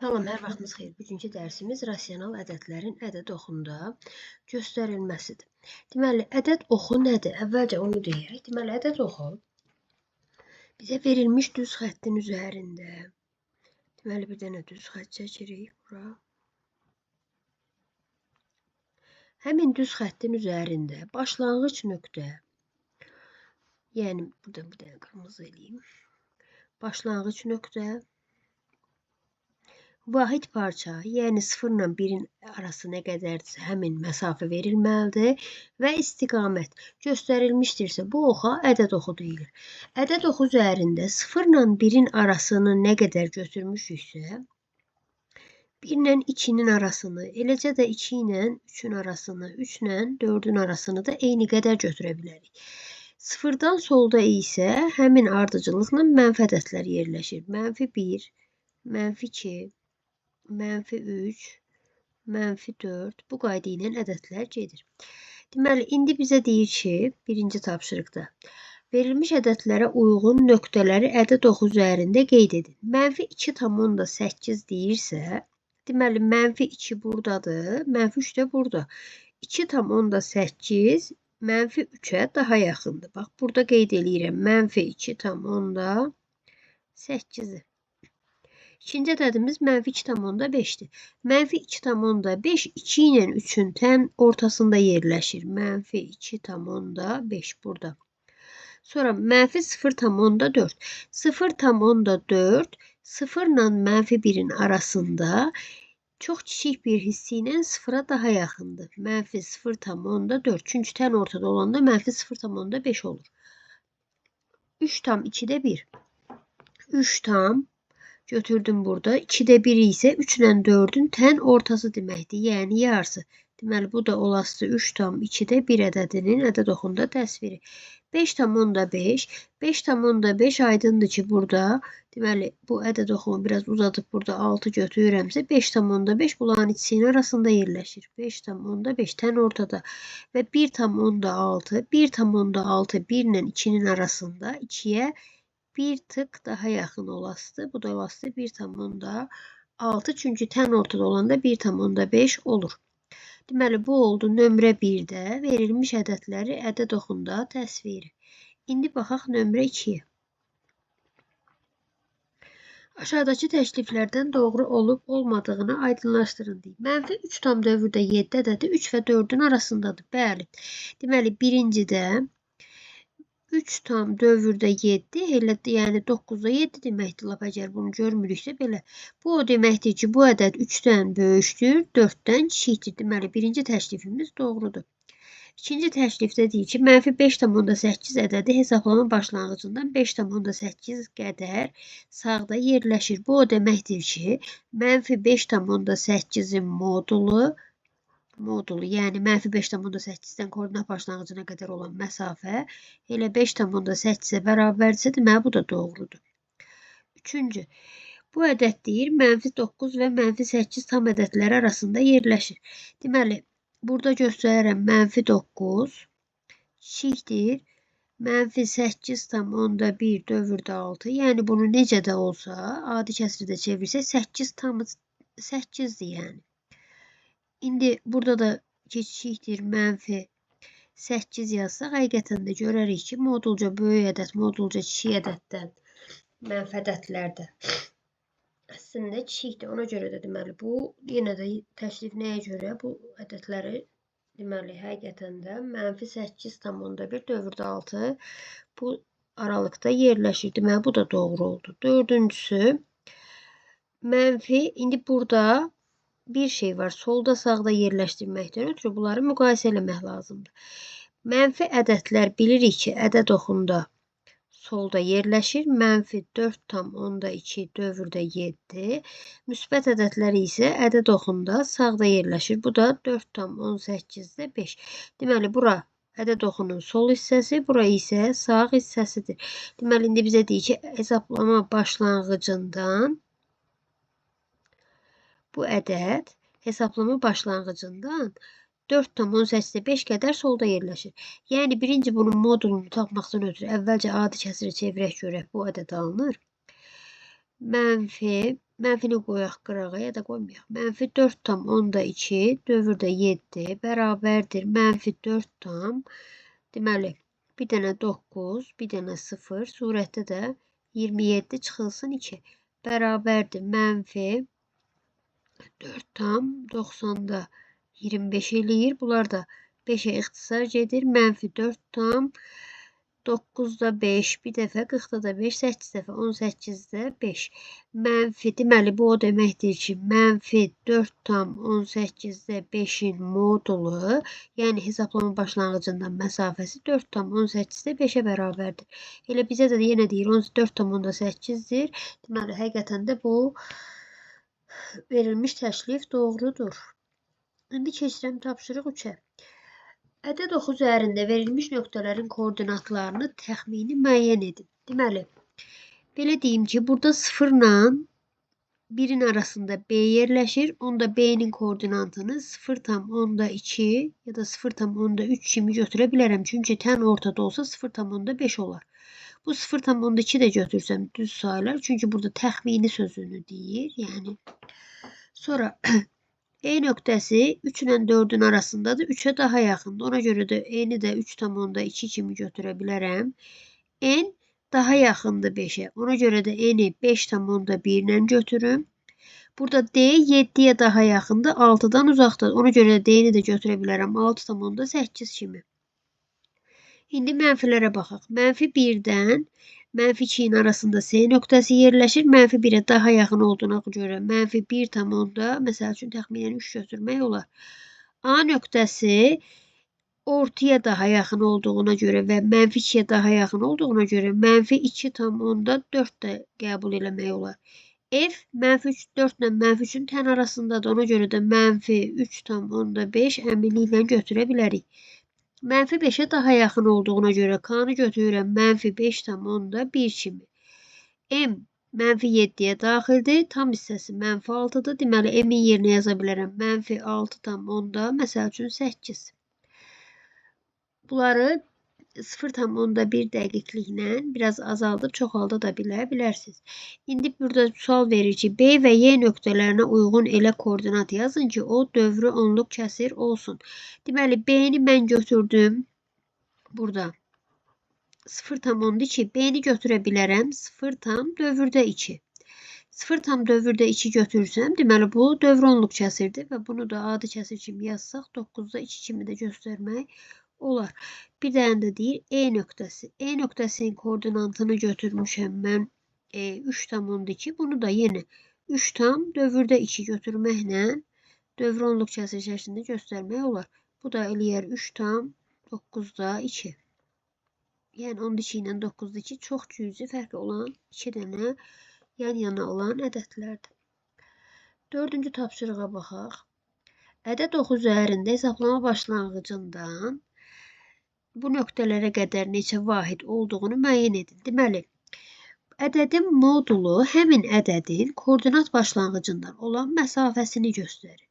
Salam, hər vaxtınız xeyir. Bugünkü dərsimiz rasional ədədlərin ədəd oxunda göstərilməsidir. Deməli, ədəd oxu nədir? Əvvəlcə onu deyək. Deməli, ədəd oxu bizə verilmiş düz xəttin üzərində. Deməli, bir dənə düz xətt çəkirik bura. Həmin düz xəttin üzərində başlanğıc nöqtə, yəni burada bir dənə qırmızı eləyim. Başlanğıc nöqtə, vahid parça, yəni 0 ilə 1-in arası nə qədərdirsə həmin məsafə verilməlidir və istiqamət göstərilmişdirsə bu oxa ədəd oxu deyilir. Ədəd oxu üzərində 0 ilə 1-in arasını nə qədər götürmüşüksə, 1 ilə 2-nin arasını, eləcə də 2 ilə 3-ün arasını, 3 ilə 4-ün arasını da eyni qədər götürə bilərik. Sıfırdan solda isə həmin ardıcıllıqla mənfi ədədlər yerləşir. Mənfi 1, mənfi 2, mənfi 3, mənfi 4. Bu qayda ilə ədədlər gedir. Deməli, indi bizə deyir ki, birinci tapşırıqda verilmiş ədədlərə uyğun nöqtələri ədəd oxu üzərində qeyd edin. Mənfi 2,8 deyirsə, deməli, mənfi 2 buradadır, mənfi 3 də burada. 2,8 mənfi 3-ə daha yaxındır. Bax, burada qeyd eləyirəm. Mənfi 2,8-i. İkinci ədədimiz mənfi 2,5-dir. Mənfi 2,5 2 ilə 3-ün tən ortasında yerləşir. Mənfi 2,5 burada. Sonra mənfi 0,4. 0,4 0 ilə mənfi 1-in arasında çox kiçik bir hissi ilə 0-a daha yaxındır. Mənfi 0,4. Çünki tən ortada olanda mənfi 0,5 olur. 3,2-də 1. 3 tam götürdüm burada. 2-də 1 isə 3 ilə 4-ün tən ortası deməkdir. Yəni yarısı. Deməli, bu da olası 3,2-də 1 ədədinin ədəd oxunda təsviri. 5,5. 5,5 aydındır ki, burada deməli, bu ədəd oxumu biraz uzadıb burada 6 götürürəmsə 5,5 bunların ikisinin arasında yerləşir. 5,5 tən ortada və 1,6 1,6 1 ilə 2-nin arasında 2-yə bir tık daha yaxın olasıdır. Bu da olasıdır 1,6. Çünki tən ortada olanda 1,5 olur. Deməli, bu oldu nömrə 1-də verilmiş ədədləri ədəd oxunda təsviri. İndi baxaq nömrə 2-yə. Aşağıdakı təkliflərdən doğru olub olmadığını aydınlaşdırın deyir. Mənfi 3,7 ədədi 3 və 4-ün arasındadır. Bəli. Deməli, birincidə 3,7 elə yəni 9-da 7 deməkdir. Lap əgər bunu görmürüksə belə. Bu o deməkdir ki, bu ədəd 3-dən böyükdür, 4-dən kiçikdir. Deməli, birinci təklifimiz doğrudur. İkinci təklifdə deyir ki, mənfi 5,8 ədədi hesablama başlanğıcından 5,8 qədər sağda yerləşir. Bu o deməkdir ki, mənfi 5,8-in modulu, yəni mənfi 5,8-dən koordinat başlanğıcına qədər olan məsafə elə 5,8-ə bərabərdirsə, deməli, bu da doğrudur. Üçüncü, bu ədəd deyir, mənfi 9 və mənfi 8 tam ədədləri arasında yerləşir. Deməli, burada göstərirəm mənfi 9 kiçikdir, mənfi 8,1 dövrdə 6. Yəni, bunu necə də olsa, adi kəsri də çevirsək, 8,8-dir yəni. İndi burada da kiçikdir, mənfi 8 yazsaq, həqiqətən də görərik ki, modulca böyük ədəd, modulca kiçik ədəddən mənfi ədədlərdə əslində kiçikdir. Ona görə də deməli, bu yenə də təklif nəyə görə? Bu ədədləri deməli, həqiqətən də mənfi 8,1 dövrdə 6 bu aralıqda yerləşir. Deməli, bu da doğru oldu. Dördüncüsü, mənfi, indi burada bir şey var. Solda, sağda yerləşdirməkdən ötürü bunları müqayisə eləmək lazımdır. Mənfi ədədlər bilirik ki, ədəd oxunda solda yerləşir. Mənfi 4,2 dövrdə 7. Müsbət ədədlər isə ədəd oxunda sağda yerləşir. Bu da 4,18-də 5. Deməli, bura ədəd oxunun sol hissəsi, bura isə sağ hissəsidir. Deməli, indi bizə deyir ki, hesablama başlanğıcından bu ədəd hesablama başlanğıcından 4,18-də 5 qədər solda yerləşir. Yəni, birinci bunun modulunu tapmaqdan ötürü əvvəlcə adi kəsirə çevirək görək bu ədəd alınır. Mənfi Mənfini qoyaq qırağa ya da qoymayaq. Mənfi 4,2 dövrdə 7 bərabərdir. Mənfi 4 tam, deməli, bir dənə 9, bir dənə 0, surətdə də 27 çıxılsın 2. Bərabərdir. Mənfi 4,90-da 25 eləyir. Bunlar da 5-ə ixtisar gedir. Mənfi 4 tam 9-da 5, bir dəfə, 40-da da 5, 8 dəfə, 18-də 5. Mənfi, deməli, bu o deməkdir ki, mənfi 4,18-də 5-in modulu, yəni hesablama başlanğıcından məsafəsi 4,18-də 5-ə bərabərdir. Elə bizə də yenə deyir, 4,8-dir. Deməli, həqiqətən də bu verilmiş təklif doğrudur. İndi keçirəm tapşırıq 3-ə. Ədəd oxu üzərində verilmiş nöqtələrin koordinatlarını təxmini müəyyən edin. Deməli, belə deyim ki, burada 0 ilə 1-in arasında B yerləşir. Onda B-nin koordinatını 0,2 ya da 0,3 kimi götürə bilərəm. Çünki tən ortada olsa 0,5 olar. Bu 0,2 də götürsəm düz sayılar. Çünki burada təxmini sözünü deyir. Yəni, sonra E nöqtəsi 3 ilə 4-ün arasındadır. 3-ə daha yaxındır. Ona görə də E-ni də 3,2 kimi götürə bilərəm. N daha yaxındır 5-ə. Ona görə də N-i 5,1 ilə götürüm. Burada D 7-yə daha yaxındır. 6-dan uzaqdadır. Ona görə də D-ni də götürə bilərəm. 6,8 kimi. İndi mənfilərə baxaq. Mənfi 1-dən mənfi 2-nin arasında C nöqtəsi yerləşir. Mənfi 1-ə daha yaxın olduğuna görə mənfi 1, məsəl üçün təxminən 3 götürmək olar. A nöqtəsi ortaya daha yaxın olduğuna görə və mənfi 2-yə daha yaxın olduğuna görə mənfi 2,4 də qəbul eləmək olar. F mənfi 3, 4 ilə mənfi 3-ün tən arasındadır. Ona görə də mənfi 3,5 əminliklə götürə bilərik. Mənfi 5-ə daha yaxın olduğuna görə K-nı götürürəm mənfi 5,1 kimi. M mənfi 7-yə daxildir. Tam hissəsi mənfi 6-dır. Deməli, M-in yerinə yaza bilərəm. Mənfi 6,10, məsəl üçün 8. Bunları 0,1 dəqiqliklə biraz azaldıb çoxalda da bilə bilərsiniz. İndi burada sual verir ki, B və Y nöqtələrinə uyğun elə koordinat yazın ki, o dövrü onluq kəsir olsun. Deməli, B-ni mən götürdüm burada. 0,2. B-ni götürə bilərəm. 0 tam dövrdə 2. 0 tam dövrdə 2 götürsəm, deməli bu dövrü onluq kəsirdir və bunu da adi kəsir kimi yazsaq 9-da 2 kimi də göstərmək olar. Bir dənə də deyir E nöqtəsi. E nöqtəsinin koordinatını götürmüşəm mən 3,2. Bunu da yenə 3 tam dövrdə 2 götürməklə dövrü onluq kəsir şəklində göstərmək olar. Bu da eləyər 3 tam 9-da 2. Yəni 12 ilə 9-da 2 çox cüzi fərqi olan 2 dənə yan yana olan ədədlərdir. Dördüncü tapşırığa baxaq. Ədəd oxu üzərində hesablama başlanğıcından bu nöqtələrə qədər neçə vahid olduğunu müəyyən edin. Deməli, ədədin modulu həmin ədədin koordinat başlanğıcından olan məsafəsini göstərir.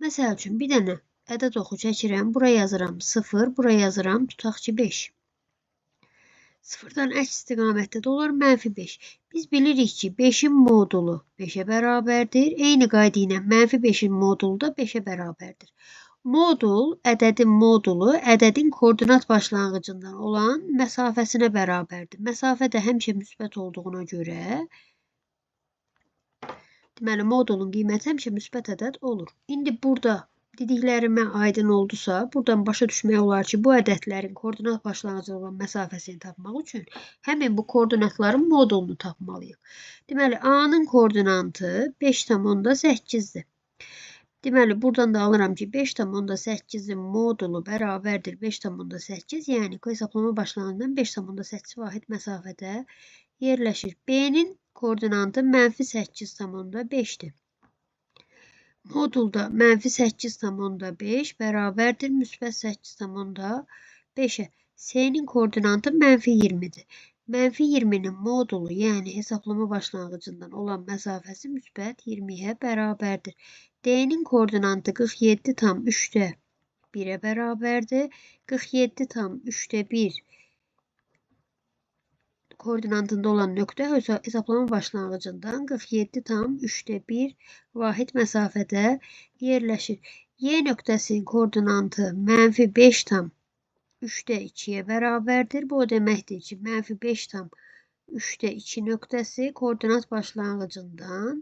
Məsəl üçün, bir dənə ədəd oxu çəkirəm, bura yazıram 0, bura yazıram, tutaq ki 5. 0-dan əks istiqamətdə də olar mənfi 5. Biz bilirik ki, 5-in modulu 5-ə bərabərdir. Eyni qayda ilə mənfi 5-in modulu da 5-ə bərabərdir. Modul, ədədin modulu, ədədin koordinat başlanğıcından olan məsafəsinə bərabərdir. Məsafə də həmişə müsbət olduğuna görə, deməli, modulun qiyməti həmişə müsbət ədəd olur. İndi burada dediklərimə aydın oldusa, buradan başa düşmək olar ki, bu ədədlərin koordinat başlanğıcına olan məsafəsini tapmaq üçün həmin bu koordinatların modulunu tapmalıyıq. Deməli, A-nın koordinatı 5,8-dir. Deməli, buradan da alıram ki, 5,8-in modulu bərabərdir 5,8. Yəni, hesablama başlanğıcından 5,8 vahid məsafədə yerləşir. B-nin koordinatı mənfi 8,5-dir. Modulda mənfi 8,5 bərabərdir müsbət 8,5-ə. C-nin koordinatı mənfi 20-dir. Mənfi 20-nin modulu, yəni hesablama başlanğıcından olan məsafəsi müsbət 20-yə bərabərdir. D-nin koordinatı 47,3-də 1-ə bərabərdir. 47,3-də 1 koordinatında olan nöqtə hesablama başlanğıcından 47,1 vahid məsafədə yerləşir. Y nöqtəsinin koordinatı mənfi 5,2-yə bərabərdir. Bu o deməkdir ki, mənfi 5,2 nöqtəsi koordinat başlanğıcından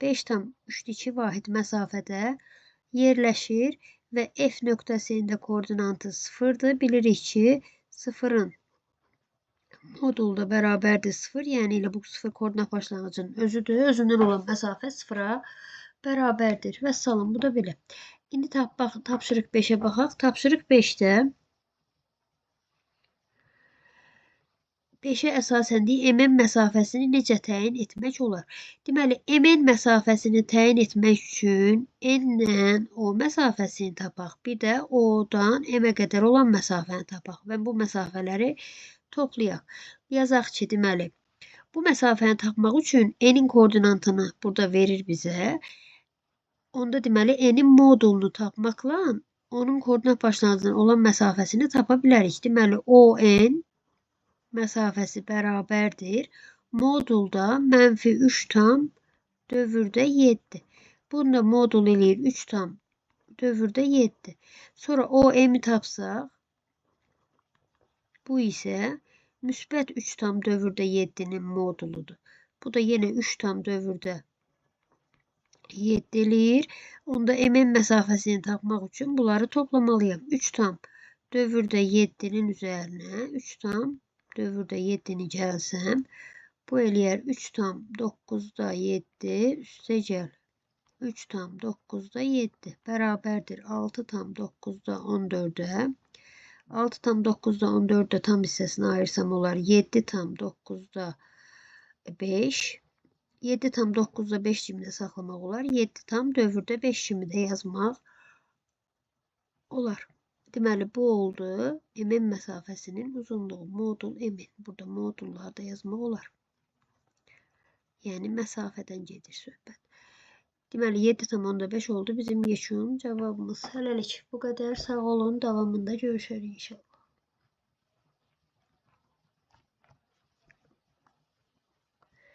5,2 vahid məsafədə yerləşir və F nöqtəsinin də koordinatı 0-dır. Bilirik ki, 0-ın modulu da bərabərdir 0. Yəni elə bu 0 koordinat başlanğıcının özüdür. Özündən olan məsafə 0-a bərabərdir. Vəssalam, bu da belə. İndi tapşırıq 5-ə baxaq. Tapşırıq 5-də 5-ə əsasən deyik, MN məsafəsini necə təyin etmək olar? Deməli, MN məsafəsini təyin etmək üçün N-dən O məsafəsini tapaq. Bir də O-dan M-ə qədər olan məsafəni tapaq və bu məsafələri toplayaq. Yazaq ki, deməli, bu məsafəni tapmaq üçün N-in koordinatını burada verir bizə. Onda deməli, N-in modulunu tapmaqla onun koordinat başlanğıcından olan məsafəsini tapa bilərik. Deməli, ON məsafəsi bərabərdir. Modulda mənfi 3,7. Bunu da modul eləyir 3,7. Sonra OM-i tapsaq, bu isə müsbət 3,7-nin moduludur. Bu da yenə 3,7 eləyir. Onda MN məsafəsini tapmaq üçün bunları toplamalıyam. 3,7-nin üzərinə 3,7-ni gəlsəm, bu eləyər 3,7 üstə gəl 3,7 bərabərdir 6,14-ə. 6,14-də tam hissəsini ayırsam olar 7,5. 7,5 kimi də saxlamaq olar. 7,5 kimi də yazmaq olar. Deməli, bu oldu MN məsafəsinin uzunluğu. Modul MN. Burada modulları da yazmaq olar. Yəni, məsafədən gedir söhbət. Deməli, 7,5 oldu bizim yekun cavabımız. Hələlik bu qədər. Sağ olun. Davamında görüşərik inşallah.